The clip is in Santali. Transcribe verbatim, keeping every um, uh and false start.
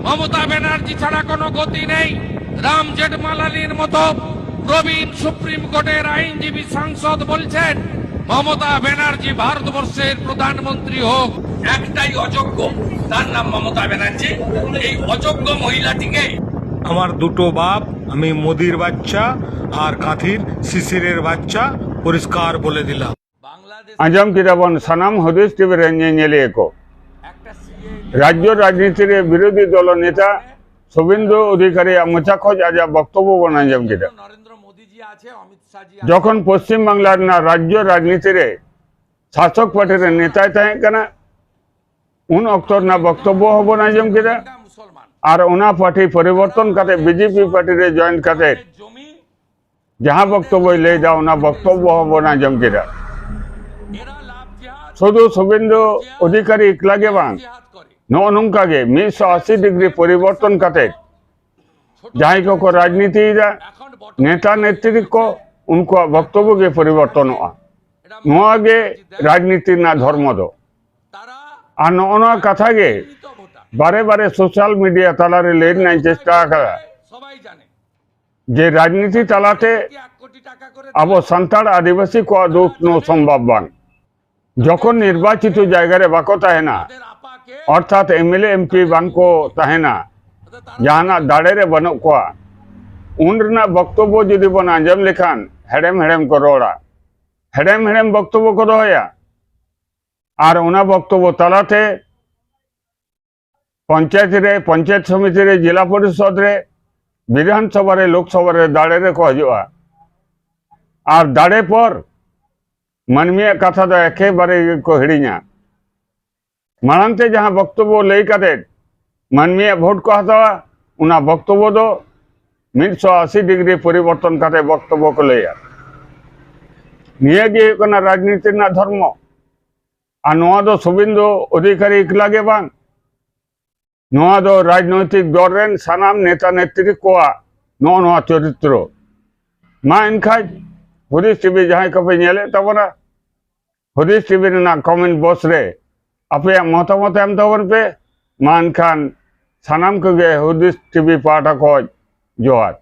মমতা ব্যানার্জি ছাড়া কোনো গতি নেই। রাম জেঠমালানির মতো প্রবীণ সুপ্রিম কোর্টের আইনজীবী সাংসদ বলছেন, মমতা ব্যানার্জি ভারতবর্ষের প্রধানমন্ত্রী হোক, একটাই অযোগ্য, তার নাম মমতা ব্যানার্জি। এই অযোগ্য মহিলাটিকে আমার দুটো বাপ, আমি মোদির বাচ্চা আর কাঁথির শিশিরের বাচ্চা, পরিষ্কার বলে দিলাম। ᱟᱸᱡᱚᱢ ᱠᱮᱫᱟ ᱵᱚᱱ ᱥᱟᱱᱟᱢ ᱦᱩᱫᱤᱥ ᱴᱤᱵᱷᱤ ᱨᱮᱱ ᱧᱮᱧᱮᱞᱤᱭᱟᱹ ᱠᱚ᱾ ᱨᱟᱡᱽᱡᱚ ᱨᱟᱡᱽᱱᱤᱛᱤ ᱨᱮ ᱵᱤᱨᱳᱫᱷᱤ ᱫᱚᱞ ᱱᱮᱛᱟ ᱥᱩᱵᱮᱱᱫᱩ ᱚᱫᱷᱤᱠᱟᱨᱤᱭᱟᱜ ᱢᱚᱪᱟ ᱠᱷᱚᱱ ᱟᱡᱟᱜ ᱵᱚᱠᱛᱚᱵᱵᱚ ᱵᱚᱱ ᱟᱸᱡᱚᱢ ᱠᱮᱫᱟ᱾ ᱡᱚᱠᱷᱚᱱ ᱯᱚᱥᱪᱤᱢ ᱵᱟᱝᱞᱟ ᱨᱮᱱᱟᱜ ᱨᱟᱡᱽᱡᱚ ᱨᱟᱡᱽᱱᱤᱛᱤ ᱨᱮ ᱥᱟᱥᱚᱠ ᱯᱟᱨᱴᱤ ᱨᱮᱱ ᱱᱮᱛᱟᱭ ᱛᱟᱦᱮᱸ ᱠᱟᱱᱟ, ᱩᱱ ᱚᱠᱛᱚ ᱨᱮᱱᱟᱜ ᱵᱚᱠᱛᱚᱵᱵᱚ ᱦᱚᱸᱵᱚᱱ ᱟᱸᱡᱚᱢ ᱠᱮᱫᱟ᱾ ᱟᱨ ᱚᱱᱟ ᱯᱟᱨᱴᱤ ᱯᱚᱨᱤᱵᱚᱨᱛᱚᱱ ᱠᱟᱛᱮ ᱵᱤᱡᱮᱯᱤ ᱯᱟᱨᱴᱤ ᱨᱮ ᱡᱚᱭᱮᱱ ᱠᱟᱛᱮ ᱡᱟᱦᱟᱸ ᱵᱚᱠᱛᱚᱵᱵᱚᱭ ᱞᱟᱹᱭᱫᱟ, ᱚᱱᱟ ᱵᱚᱠᱛᱚᱵᱵᱚ ᱦᱚᱸᱵᱚᱱ ᱟᱸᱡᱚᱢ ᱠᱮᱫᱟ᱾ ᱥᱩᱫᱷᱩ ᱥᱩᱵᱮᱱᱫᱩ ᱚᱫᱷᱤᱠᱟᱨᱤ ᱮᱠᱞᱟ ᱜᱮ ᱵᱟᱝ, ᱱᱚᱜᱼᱚ ᱱᱚᱝᱠᱟ ᱜᱮ ᱢᱤᱫᱥᱚ ᱟᱥᱤ ᱰᱤᱜᱽᱨᱤ ᱯᱚᱨᱤᱵᱚᱨᱛᱚᱱ ᱠᱟᱛᱮ ᱡᱟᱦᱟᱸᱭ ᱠᱚᱠᱚ ᱨᱟᱡᱽᱱᱤᱛᱤᱭᱮᱫᱟ, ᱱᱮᱛᱟ ᱱᱮᱛᱨᱤ ᱠᱚ, ᱩᱱᱠᱩᱣᱟᱜ ᱵᱚᱠᱛᱚᱵᱵᱚ ᱜᱮ ᱯᱚᱨᱤᱵᱚᱨᱛᱚᱱᱚᱜᱼᱟ᱾ ᱱᱚᱣᱟ ᱜᱮ ᱨᱟᱡᱽᱱᱤᱛᱤ ᱨᱮᱱᱟᱜ ᱫᱷᱚᱨᱢᱚ ᱫᱚ᱾ ᱟᱨ ᱱᱚᱜᱼᱚ ᱱᱚᱣᱟ ᱠᱟᱛᱷᱟ ᱜᱮ ᱵᱟᱨᱮ ᱵᱟᱨᱮ ᱥᱳᱥᱟᱞ ᱢᱤᱰᱤᱭᱟ ᱛᱟᱞᱟᱨᱮ ᱞᱟᱹᱭ ᱨᱮᱱᱟᱜ ᱤᱧ ᱪᱮᱥᱴᱟ ᱟᱠᱟᱫᱟ ᱡᱮ ᱨᱟᱡᱽᱱᱤᱛᱤ ᱛᱟᱞᱟᱛᱮ ᱟᱵᱚ ᱥᱟᱱᱛᱟᱲ ᱟᱹᱫᱤᱵᱟᱹᱥᱤ ᱠᱚᱣᱟᱜ ᱫᱩᱠ ᱱᱚ ᱥᱚᱢᱵᱷᱚᱵ ᱵᱟᱝ᱾ ᱡᱚᱠᱷᱚᱱ ᱱᱤᱨᱵᱟᱪᱤᱛᱚ ᱡᱟᱭᱜᱟ ᱨᱮ ᱵᱟᱠᱚ ᱛᱟᱦᱮᱱᱟ, ᱚᱨᱛᱷᱟᱛ M L A M P ᱵᱟᱝ ᱠᱚ ᱛᱟᱦᱮᱱᱟ, ᱡᱟᱦᱟᱱᱟᱜ ᱫᱟᱲᱮ ᱨᱮ ᱵᱟᱹᱱᱩᱜ ᱠᱚᱣᱟ, ᱩᱱ ᱨᱮᱱᱟᱜ ᱵᱚᱠᱛᱚᱵᱵᱚ ᱡᱩᱫᱤ ᱵᱚᱱ ᱟᱸᱡᱚᱢ ᱞᱮᱠᱷᱟᱱ ᱦᱮᱲᱮᱢ ᱦᱮᱲᱮᱢ ᱠᱚ ᱨᱚᱲᱟ, ᱦᱮᱲᱮᱢ ᱦᱮᱲᱮᱢ ᱵᱚᱠᱛᱚᱵᱵᱚ ᱠᱚ ᱫᱚᱦᱚᱭᱟ᱾ ᱟᱨ ᱚᱱᱟ ᱵᱚᱠᱛᱚᱵᱵᱚ ᱛᱟᱞᱟᱛᱮ ᱯᱚᱧᱪᱟᱭᱮᱛ ᱨᱮ, ᱯᱚᱧᱪᱟᱭᱮᱛ ᱥᱚᱢᱤᱛᱤ ᱨᱮ, ᱡᱮᱞᱟ ᱯᱚᱨᱤᱥᱚᱫ ᱨᱮ, ᱵᱤᱫᱷᱟᱱ ᱥᱚᱵᱷᱟ ᱨᱮ, ᱞᱳᱠ ᱥᱚᱵᱷᱟ ᱨᱮ ᱫᱟᱲᱮ ᱨᱮᱠᱚ ᱦᱤᱡᱩᱜᱼᱟ᱾ ᱟᱨ ᱫᱟᱲᱮ ᱯᱚᱨ ᱢᱟᱹᱱᱢᱤᱭᱟᱜ ᱠᱟᱛᱷᱟ ᱫᱚ ᱮᱠᱮᱵᱟᱨᱮ ᱜᱮᱠᱚ ᱦᱤᱲᱤᱧᱟ᱾ ᱢᱟᱲᱟᱝ ᱛᱮ ᱡᱟᱦᱟᱸ ᱵᱚᱠᱛᱚᱵᱵᱚ ᱞᱟᱹᱭ ᱠᱟᱛᱮ ᱢᱟᱹᱱᱢᱤᱭᱟᱜ ᱵᱷᱳᱴ ᱠᱚ ᱦᱟᱛᱟᱣᱟ, ᱚᱱᱟ ᱵᱚᱠᱛᱚᱵᱵᱚ ᱫᱚ ᱢᱤᱫᱥᱚ ᱟᱥᱤ ᱰᱤᱜᱽᱨᱤ ᱯᱚᱨᱤᱵᱚᱨᱛᱚᱱ ᱠᱟᱛᱮ ᱵᱚᱠᱛᱚᱵᱵᱚ ᱠᱚ ᱞᱟᱹᱭᱟ᱾ ᱱᱤᱭᱟᱹ ᱜᱮ ᱦᱩᱭᱩᱜ ᱠᱟᱱᱟ ᱨᱟᱡᱽᱱᱤᱛᱤ ᱨᱮᱱᱟᱜ ᱫᱷᱚᱨᱢᱚ᱾ ᱟᱨ ᱱᱚᱣᱟ ᱫᱚ ᱥᱩᱵᱮᱱᱫᱩ ᱚᱫᱷᱤᱠᱟᱨᱤ ᱮᱠᱞᱟ ᱜᱮ ᱵᱟᱝ, ᱱᱚᱣᱟ ᱫᱚ ᱨᱟᱡᱽᱱᱳᱭᱛᱤᱠ ᱫᱚᱞ ᱨᱮᱱ ᱥᱟᱱᱟᱢ ᱱᱮᱛᱟ ᱱᱮᱛᱨᱤ ᱠᱚᱣᱟᱜ ᱱᱚᱜᱼᱚ ᱱᱚᱣᱟ ᱪᱚᱨᱤᱛᱨᱚ᱾ ᱢᱟ ᱮᱱᱠᱷᱟᱡ ᱦᱩᱫᱤᱥ ᱴᱤᱵᱷᱤ ᱡᱟᱦᱟᱸᱭ ᱠᱚᱯᱮ ᱧᱮᱞᱮᱫ ᱛᱟᱵᱚᱱᱟ, ᱦᱩᱫᱤᱥ ᱴᱤᱵᱷᱤ ᱨᱮᱱᱟᱜ ᱠᱚᱢᱮᱱᱴ ᱵᱚᱠᱥ ᱨᱮ ᱟᱯᱮᱭᱟᱜ ᱢᱚᱛᱟᱢᱚᱛ ᱮᱢ ᱛᱟᱵᱚᱱ ᱯᱮ᱾ ᱢᱟ ᱮᱱᱠᱷᱟᱱ ᱥᱟᱱᱟᱢ ᱠᱚᱜᱮ ᱦᱩᱫᱤᱥ ᱴᱤᱵᱷᱤ ᱯᱟᱦᱴᱟ ᱠᱷᱚᱱ ᱡᱚᱦᱟᱨ᱾